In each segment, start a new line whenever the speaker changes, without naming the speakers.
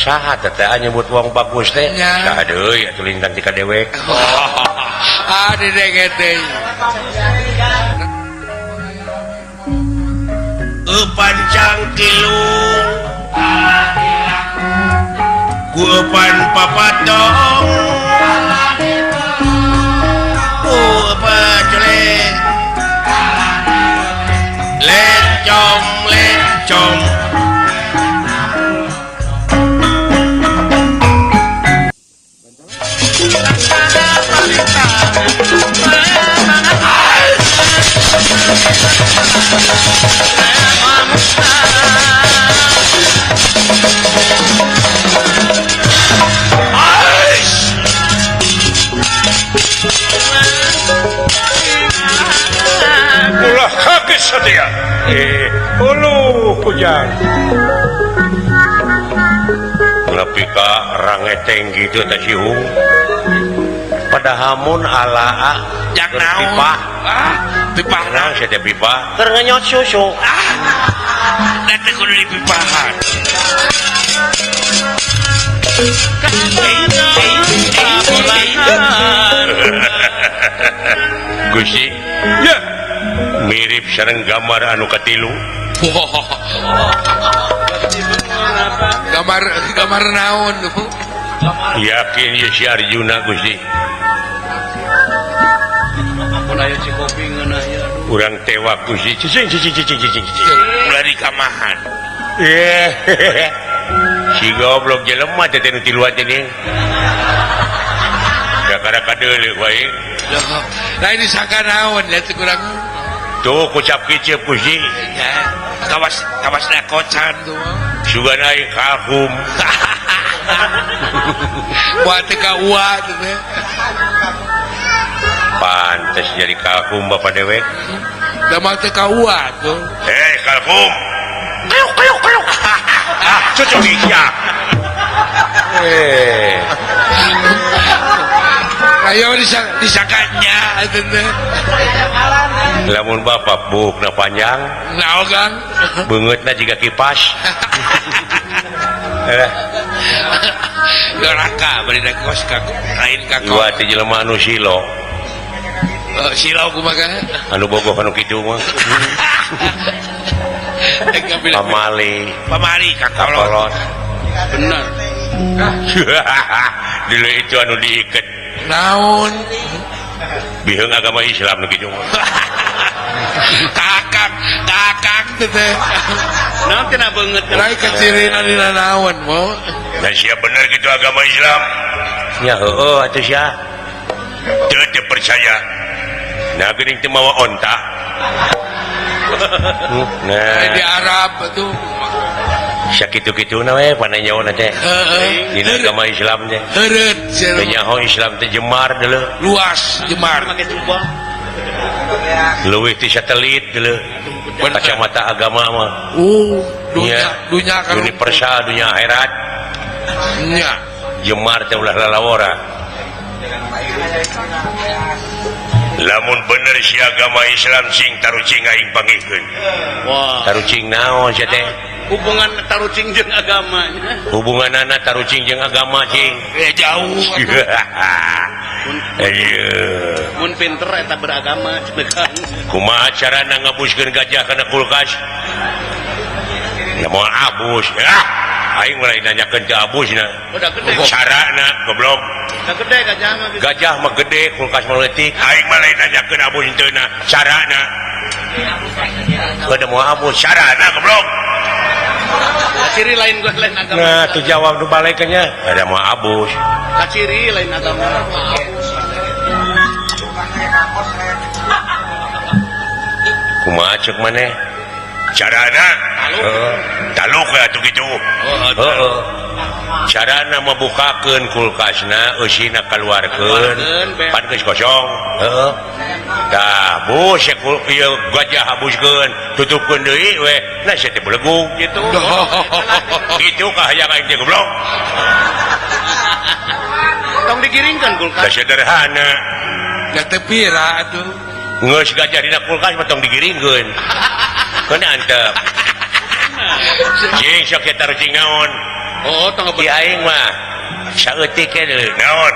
Saha teh teh nyebut wong bagus teh? Saha deui atuh lintang ti ka dewek.
Ah didenge teh.
Eupancang kilung ku eupan papatong ku eupan colek lencong lencong. Ulah kaget setia. Ulu kujang. Nepi ka rangeteng gitu teh sihung. Padahamun alaa
jak naon?
Pipah.
Ah, pipah
naon sia teh pipah? Keur ngenyot susu.
Ah. Da teh kudu dipipahan.
Gusti, ya mirip sareng gambar anu katilu.
Gambar gambar naon?
Yakin ye si Arjuna Gusti. Urang tewak Gusti. Cicing cicing cicing cicing cicing.
Ulah dikamahan.
Si goblok jelema teh nu tiluan teh nih. Kakara kadeuleuh wae.
Lain disangka naon ya teh kurang.
Tuh kucap kicep Gusti.
Kawas kawas dakocan tuh.
Sugan aing kagum.
Buat teh ka ua teh.
Pantes jadi kagum bapak dewek.
Da mah teh ka ua tuh.
Hei kagum. Kayuk kayuk kayuk. Ah, cucu iya.
Ayo disangkanya teh.
Lamun bapak buukna panjang.
Naon Kang?
Beungeutna jiga kipas.
Doraka bari da kos ka lain ka kos.
Ieu teh jelema anu silo.
Silo kumaha?
Anu bogoh anu kitu mah. Pamali.
Pamali ka kolot.
Bener.
Dulu itu anu diiket.
Naon?
Biheung agama Islam nu kitu mah.
Kakak, kakak teh.
Naon tina beungeut?
Lain kecirina dina naon mo.
Da sia bener kitu agama Islam. Ya heueuh atuh sia. Teu teu percaya. Nah geuning teu mawa onta. Nah
di Arab tuh.
Sakitu-kituna we pananyaona teh.
Heeh.
Dina agama Islam teh.
Heureut sia.
Teu nyaho Islam teh jemar deuleu.
Luas jemar.
Make jubah.
Leuwih ti satelit deuleu. Kacamata agama mah.
Dunya dunya kan
universal dunya akhirat.
Nya.
Jemar teh ulah lalawora. Lamun bener si agama Islam sing tarucing aing pangikeun.
Wah.
Tarucing naon sia teh?
Hubungan tarucing jeung agama.
Hubunganana tarucing jeung agama cing.
Ya jauh.
Ayo.
Mun pinter eta beragama cenah.
Kumaha carana ngabuskeun gajah kana kulkas? Ya moal abus. Ah, aing mulai nanyakeun ka abusna.
Udah gede.
Carana goblok.
Udah gede gajah mah.
Gajah mah gede, kulkas mah leutik. Aing mah lain nanyakeun abus henteu na. Carana. Udah moal abus, carana goblok.
Kaciri lain gua lain agama.
Nah, tuh jawab nu balekannya. Ada mau abus.
Kaciri lain agama.
Kumaha ceuk maneh? Carana? Heeh. Taluk we atuh kitu. Heeh. Carana mabukakeun kulkasna eusina kaluarkeun pan geus kosong. Heeh. Tah, bus ieu gajah habuskeun, tutupkeun deui we. Nah sia teh belegug
kitu.
Kitu kahayang aing teh goblok.
Tong digiringkeun kulkas.
Da sederhana.
Da teu pira atuh.
Geus gajah dina kulkas mah tong digiringkeun. Keun antep. Cing sok eta tarucing naon?
Oh, tong
Ki aing mah saeutik deui. Naon?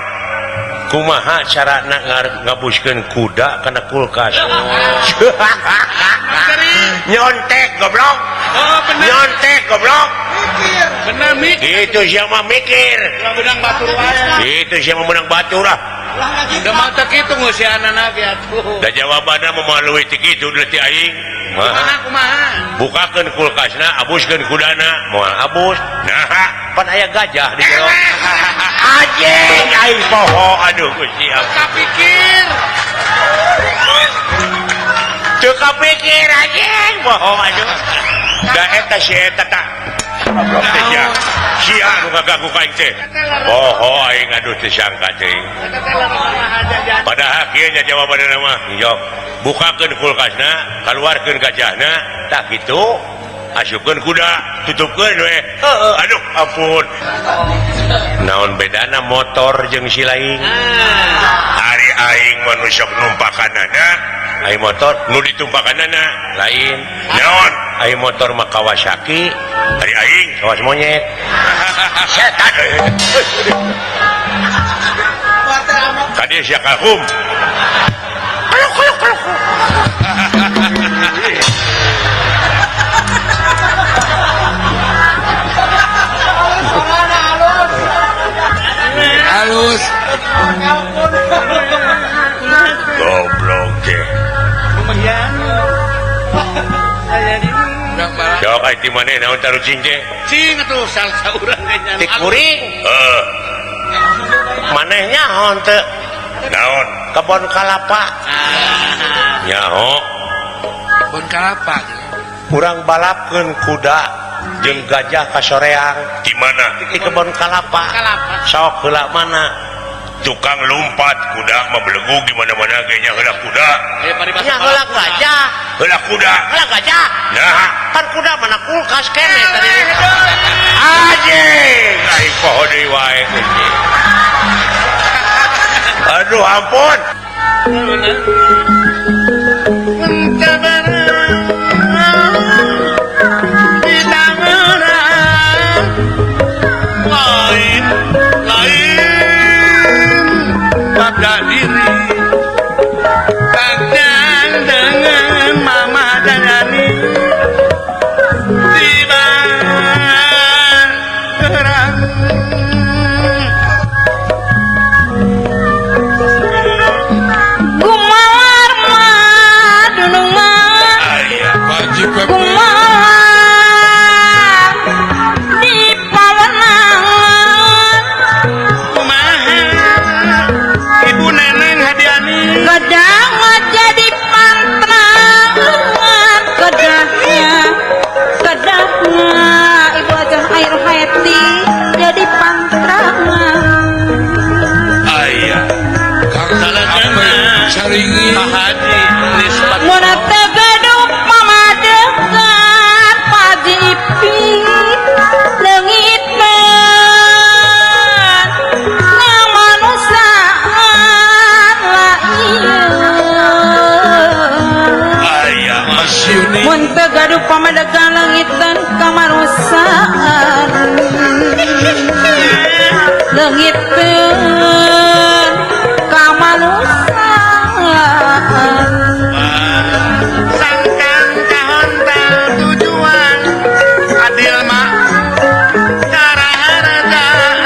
Kumaha carana ngabuskeun kuda kana kulkas? Nyontek goblok.
Oh, bener.
Nyontek goblok.
Mikir. Bener mikir.
Itu siapa mikir.
Ulah menang batur wae.
Itu siapa menang batur ah.
Da mah teu kitu ngeusianana ge atuh.
Da jawabanna memalui ti kitu deui ti aing.
Kumaha kumaha?
Bukakeun kulkasna, abuskeun kudana, moal abus. Nah, pan aya gajah di jero. Anjing aing poho aduh Gusti ampun.
Kapikir.
Teu kapikir anjing poho aduh. Da eta si eta ta. Goblok teh sia. Sia nu ngaganggu ka aing teh. Poho aing aduh teu sangka teuing. Padahal kieu nya jawabanna mah. Jok. Bukakeun kulkasna, kaluarkeun gajahna, tah kitu. Asupkeun kuda, tutupkeun we. Heueuh, aduh ampun. Naon bedana motor jeung si lain? Ari aing mah nu sok numpakanana, aing motor nu ditumpakanana lain. Naon? Aing motor mah Kawasaki, ari aing kawas monyet. Setan. Kadieu sia kalhum. Kaluk kaluk kaluk.
Halus.
Goblok teh. Sok ai ti maneh naon tarucing teh?
Cing atuh salsa urang ge nya.
Ti kuring. Heuh. Maneh nyaho teu? Naon? Kebon kalapa. Nyaho.
Kebon kalapa.
Urang balapkeun kuda jeung gajah ka soreang. Di mana? Di kebon kalapa. Sok heula mana? Tukang lompat kuda mah belegug di mana-mana ge nya heula kuda. Nya heula gajah. Heula kuda. Heula gajah. Nah, pan kuda mana kulkas kene tadi. Anjing, aing poho deui wae Gusti. Aduh ampun.
Lain lain pada diri kadang dengan mama dan ani tiba terang.
Gumalar madunung mah gumalar di pawenangan.
Kumaha ibu neneng hadiani
gadang jadi pantrangan kedahnya kedahnya ibu aja air hati jadi pantrangan.
Ayah
Saringi
Pak Haji nisbat
Mun teu gaduh pamadegan Pak Haji Ipin leungitna ngamanusaan lain.
Ayah
Masyuni
Mun teu gaduh pamadegan leungiteun kamanusiaan leungiteun kamanusiaan.
Sangkang kahontal tujuan adil mak karaharjaan.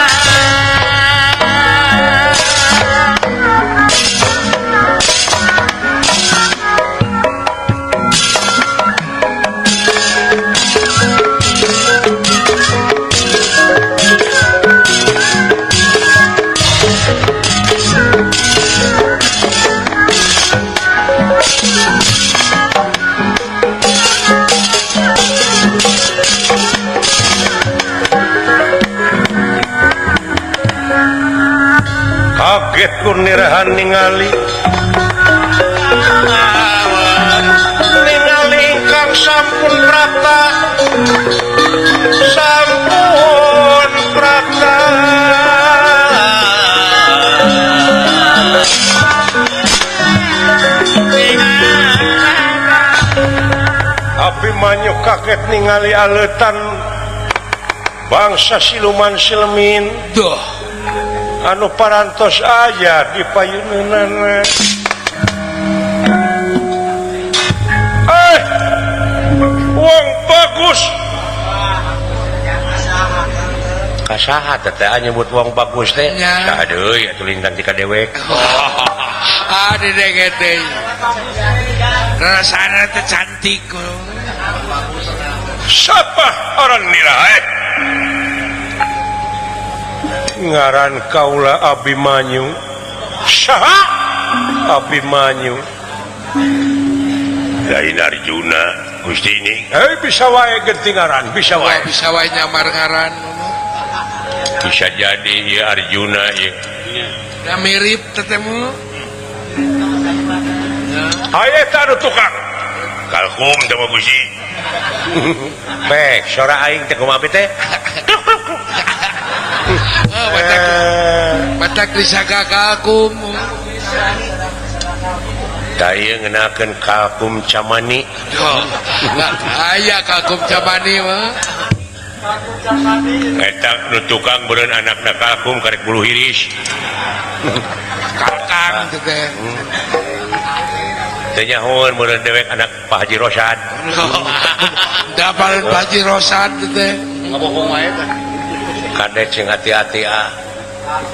Kaget kurnirehan ningali ningali ingkang sampun prapta sampun prapta. Abimanyu kaget ningali aleutan Bangsa siluman silemin
Duh
anu parantos aya di payuneunana. Wong bagus. Kasaha teh teh nyebut wong bagus teh? Saha deui atuh lintang ti ka dewek.
Ah dedek teh. Rasana teh cantik.
Siapa orang nira Ngaran kaula Abimanyu. Saha? Abimanyu. Lain Arjuna Gusti ini. Bisa wae ganti ngaran, bisa wae.
Bisa wae nyamar ngaran.
Bisa jadi ya Arjuna ya.
Da mirip tetemu.
Haye ta nu tukang. Kalkum teh mah Gusti. Bek, sora aing teh kumaha teh?
Batak disangka kalkum.
Tah ieu ngenakeun kalkum camani.
Aya kalkum camani mah.
Eta nu tukang beureun anakna kalkum karek bulu hiris.
Kakang teh teh.
Teu nyahoeun beureun dewek anak Pak Haji Rosad.
Da Pak Haji Rosad teh.
Ngabohong wae teh.
Kadek sing hati-hati ah.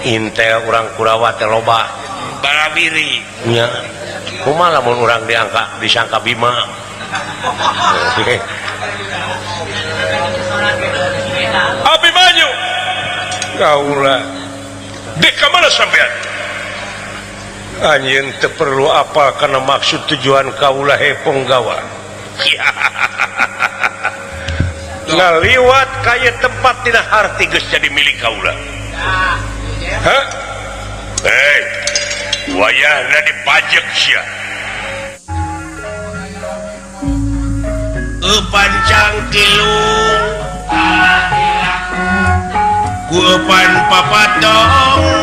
Intel urang Kurawa teh loba.
Balabiri.
Nya. Kumaha lamun urang diangka disangka Bima. Abimanyu. Kaula. Dek ka mana sampean? Anjeun teu perlu apa kana maksud tujuan kaula he punggawa. Ngaliwat ka ieu tempat tina harti geus jadi milik kaula. Hah? Hei, wayahna dipajek sia. Eupan cangkilung, ku eupan papatong.